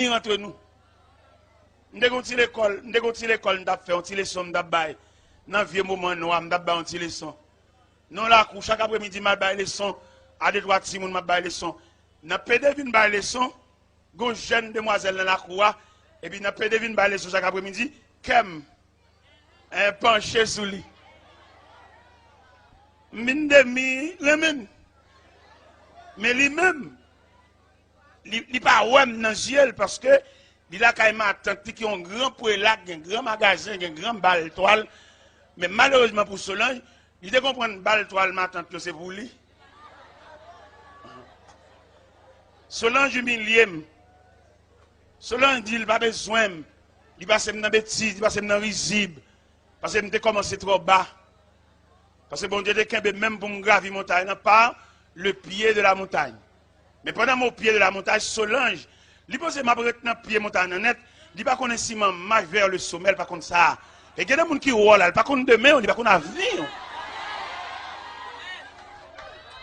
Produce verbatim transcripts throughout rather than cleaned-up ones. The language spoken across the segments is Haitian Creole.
antre nou. M te gen yon ti lekòl, m te gen yon ti lekòl m t ap fè, yon ti leson m t ap bay. Nan vye moman nwa, m t ap bay yon ti leson. Nan lakou, chak apremidi, m al bay leson a de twa timoun, m ap bay leson. Nan pede vin bay leson, gen yon jèn demwazèl nan lakou a, epi nan pede vin bay leson chak apremidi, kè m eh, panche sou li. M vin demi renmen l. Men li menm, li, li pa wè m nan zye l, paske li lakay matant li ki yon gran prela, gen gran magazen, gen gran bal twal. Men malerezman pou Solanj, li te konprann bal twal matant yo se pou li. Solanj imilye m. Solanj di l pa bezwen m. Li pase m nan betiz, li pase m nan rizib. Paske m te kòmanse twò ba. Paske Bondye te kenbe men m pou m gravi montay nan par le pye de la montagne. Men pandan m o pye de la montagne, Solanj, li panse m ap ret nan pye montay nan nèt, li pa konnen si m an mach vè le somè, l pa konn sa. E gen de moun ki wè w la, li pa konn demen w, li pa konn avni w.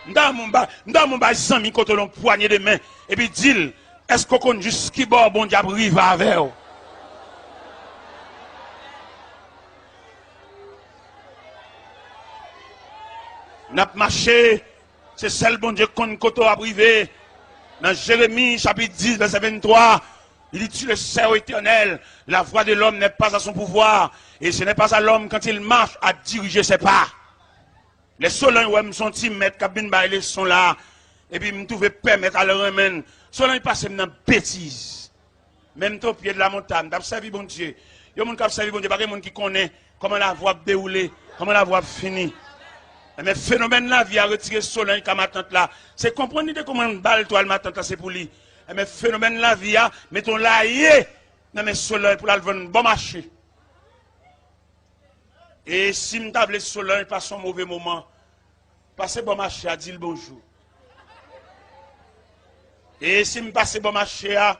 M ta renmen w bay, m ta renmen w bay zanmi kote w la yon pwanye de men, epi di l, èske w konn jis ki bò Bondye ap rive avè w? N ap mache, se sèl Bondye k konn kote w ap rive. Nan Jeremi chapit dis, vèsè venntwa, li di, tu le sais, ô Éternel, la voie de l'homme n'est pas à son pouvoir, et ce n'est pas à l'homme quand il marche à diriger ses pas. Lè Solanj wè m se yon ti mèt k ap vin bay leson la, epi m twouve pèmèt al renmen l. Solanj pase m nan betiz. Men m te o pye de la montagne, m t ap sèvi Bondye. Yon moun k ap sèvi Bondye, pa gen moun ki konnen kòman lavi w ap dewoule, kòman lavi w ap fini. Enben, fenomèn lavi a retire Solanj ka matant la. Se konprann li te konprann bal twal matant la se pou li. Enben, fenomèn lavi a mete yon laye nan men Solanj pou l al vann bò mache. E si m ta vle Solanj pase yon move moman, pase bò mache a, di l bonjou. E si m pase bò mache a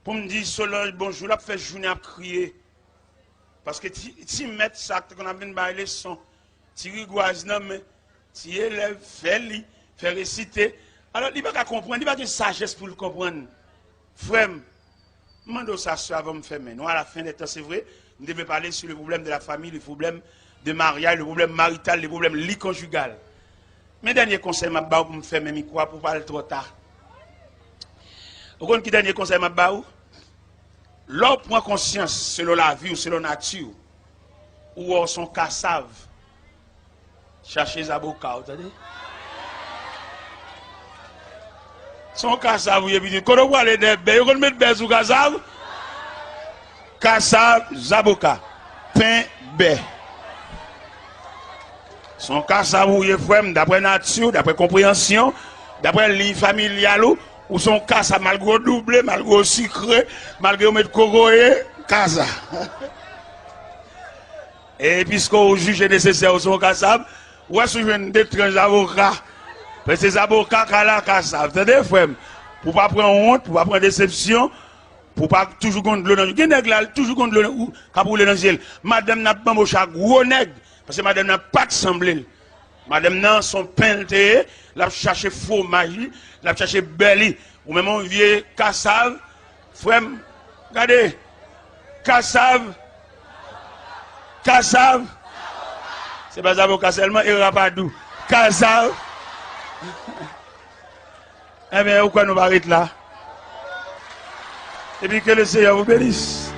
pou m di Solanj bonjou, l ap fè jounen ap kriye. Paske ti, ti mèt sa k te konn ap vin bay leson, ti rigwaz nan men, ti elèv, fè li, fè resite. Alò, li pa ka konprann, li pa gen sajès pou l konprann. Frè m, m mande w sa, sè, avan m fèmen. Nou à la fin des temps, c'est vrai. M te vle pale sou le problème de la famille, le problème de mariage, le problème marital, le problème lit conjugal. Men dènye konsèy m ap ba w pou m fèmen mikwo a, pou w pa al twò ta. Ou konn ki dènye konsèy m ap ba w? Lè w pran konsyans selon lavi w, selon nati w, ou wè w se yon kasav. Chache zaboka, w tande? Se yon kasav ou ye, pitit. Kote w prale dèyè bè? Yo konn met bè sou kasav? Kasav, zaboka, pen, bè. Se yon kasav ou ye, frè m, daprè nati w, daprè konpreyansyon, daprè liy familyal ou, ou se yon kasav, malgre w double, malgre w sikre, malgre yo met kokoye, kasav. E piske w jije nesesè, ou se yon kasav, ou wè si w jwenn de tranch zaboka. Paske se zaboka ka la kasav. Tande, frè m? Pou w pa pran wont, pou w pa pran desepsyon, pou w pa toujou gon dlo nan je w. Gen nèg la, li toujou gon dlo nan, ou, k ap woule nan je l. Madanm nan ap banboche a gwo nèg, paske madanm nan pa t sanble l. Madanm nan, se yon pen l te ye, l ap chache fwomaj li, l ap chache bè li. Ou menm yon vye kasav, frè m, gade, kasav, kasav, se pa zaboka sèlman, e rapadou, kasav. Enben, ou kwè nou pa ret la? Epi ke le Seyè vous bénisse.